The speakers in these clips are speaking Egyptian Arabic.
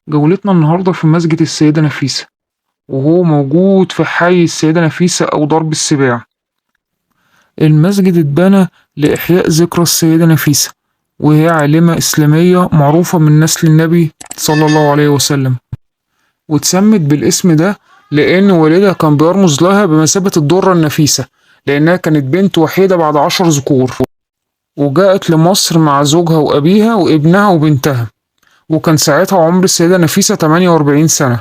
جولتنا النهاردة في مسجد السيدة نفيسة، وهو موجود في حي السيدة نفيسة أو درب السباع. المسجد اتبنى لإحياء ذكرى السيدة نفيسة، وهي عالمة إسلامية معروفة من نسل النبي صلى الله عليه وسلم، واتسمت بالاسم ده لأن والدها كان بيرمز لها بمثابة الدرة النفيسة، لأنها كانت بنت وحيدة بعد 10 ذكور، وجاءت لمصر مع زوجها وأبيها وابنها وبنتها، وكان ساعتها عمر السيدة نفيسة 48 سنة.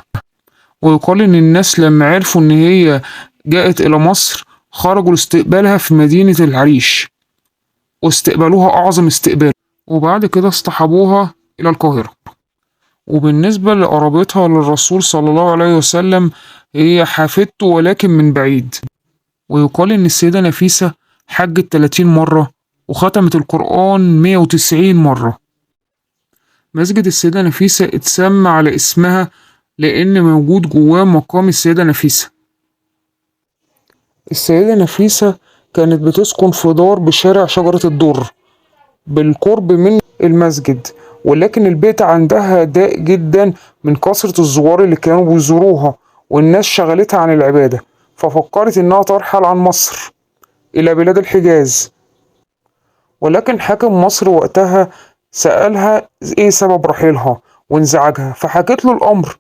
ويقال إن الناس لما عرفوا إن هي جاءت إلى مصر خرجوا لاستقبالها في مدينة العريش، واستقبلوها أعظم استقبال، وبعد كده اصطحبوها إلى القاهرة. وبالنسبة لقرابتها للرسول صلى الله عليه وسلم، هي حافدته ولكن من بعيد. ويقال إن السيدة نفيسة حجت 30 مرة وختمت القرآن 190 مرة. مسجد السيدة نفيسة اتسمى على اسمها لأن موجود جواه مقام السيدة نفيسة. السيدة نفيسة كانت بتسكن في دار بشارع شجرة الدر بالقرب من المسجد، ولكن البيت عندها ضاق جدا من كثرة الزوار اللي كانوا بيزوروها، والناس شغلتها عن العبادة، ففكرت انها ترحل عن مصر الى بلاد الحجاز. ولكن حاكم مصر وقتها سألها ايه سبب رحيلها وانزعاجها، فحكت له الامر،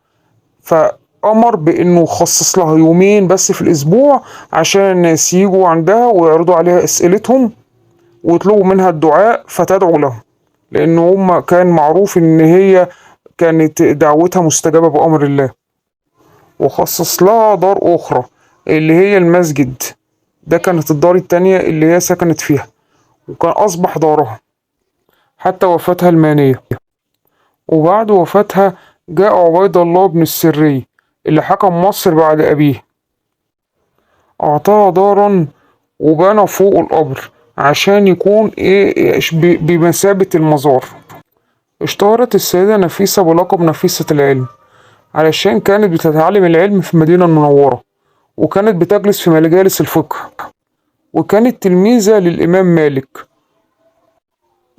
فأمر بانه خصص لها يومين بس في الاسبوع عشان الناس يجوا عندها ويعرضوا عليها اسئلتهم ويطلبوا منها الدعاء فتدعو لهم، لان هم كان معروف ان هي كانت دعوتها مستجابة بأمر الله. وخصص لها دار اخرى اللي هي المسجد ده، كانت الدار التانية اللي هي سكنت فيها، وكان اصبح دارها حتى وفاتها المانية. وبعد وفاتها جاء عبيد الله بن السري اللي حكم مصر بعد أبيه، أعطاها دارا وبنى فوق القبر عشان يكون إيه بمثابة المزار. اشتهرت السيدة نفيسة بلقب نفيسة العلم علشان كانت بتتعلم العلم في المدينة المنورة، وكانت بتجلس في مجالس الفقه، وكانت تلميذة للإمام مالك.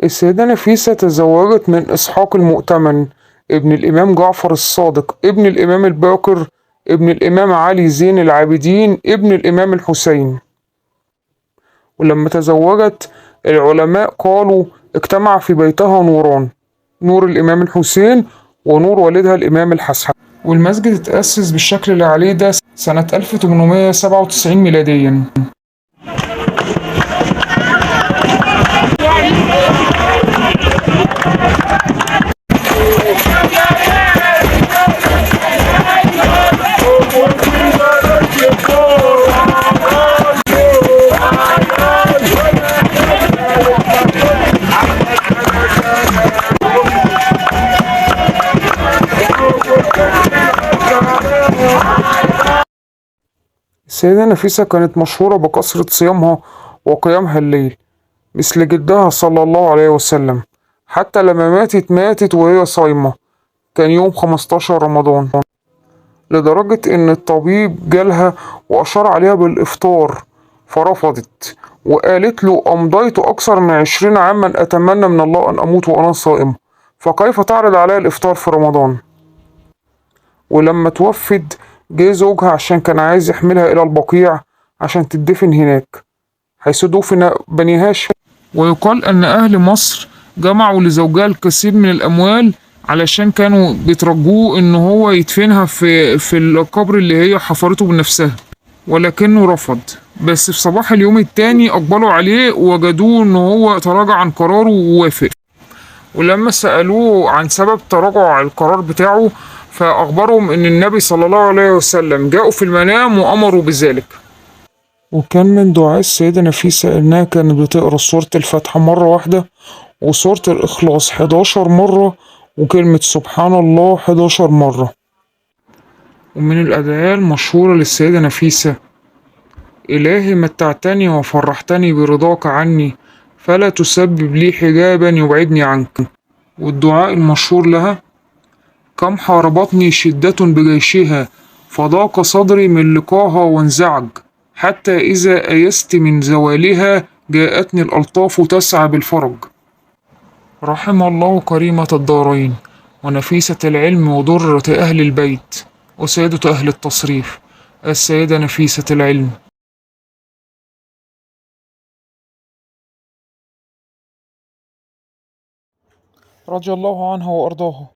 السيدة نفيسة تزوجت من إسحاق المؤتمن ابن الإمام جعفر الصادق ابن الإمام الباقر ابن الإمام علي زين العابدين ابن الإمام الحسين. ولما تزوجت العلماء قالوا اجتمع في بيتها نوران، نور الإمام الحسين ونور والدها الإمام الحسن. والمسجد اتأسس بالشكل اللي عليه ده سنة 1897 ميلاديا. السيدة نفيسة كانت مشهورة بكثرة صيامها وقيامها الليل مثل جدها صلى الله عليه وسلم، حتى لما ماتت ماتت وهي صايمة، كان يوم 15 رمضان، لدرجة ان الطبيب جالها واشار عليها بالافطار فرفضت، وقالت له امضيت اكثر من 20 عاما اتمنى من الله ان اموت وانا صائمة، فكيف تعرض علي الافطار في رمضان؟ ولما توفت جه زوجها عشان كان عايز يحملها إلى البقيع عشان تدفن هناك حيث دفن بني هاشم. ويقال أن أهل مصر جمعوا لزوجها الكثير من الأموال علشان كانوا بيترجوه إن هو يدفنها في القبر اللي هي حفرته بنفسها، ولكنه رفض. بس في صباح اليوم التاني أقبلوا عليه ووجدوه إن هو تراجع عن قراره ووافق. ولما سألوه عن سبب تراجعه عن القرار بتاعه فأخبرهم إن النبي صلى الله عليه وسلم جاءوا في المنام وأمروا بذلك. وكان من دعاء السيدة نفيسة إنها كانت بتقرأ سورة الفاتحة مرة واحدة، وسورة الإخلاص 11 مرة، وكلمة سبحان الله 11 مرة. ومن الأدعية المشهورة للسيدة نفيسة: إلهي متعتني وفرحتني برضاك عني، فلا تسبب لي حجابا يبعدني عنك. والدعاء المشهور لها: كم حاربتني شدة بجيشها، فضاق صدري من لقاها وانزعج، حتى إذا أيست من زوالها جاءتني الألطاف تسعى بالفرج. رحم الله كريمة الدارين، ونفيسة العلم ودرة أهل البيت وسيدة أهل التصريف، السيدة نفيسة العلم. رضي الله عنها وأرضاها.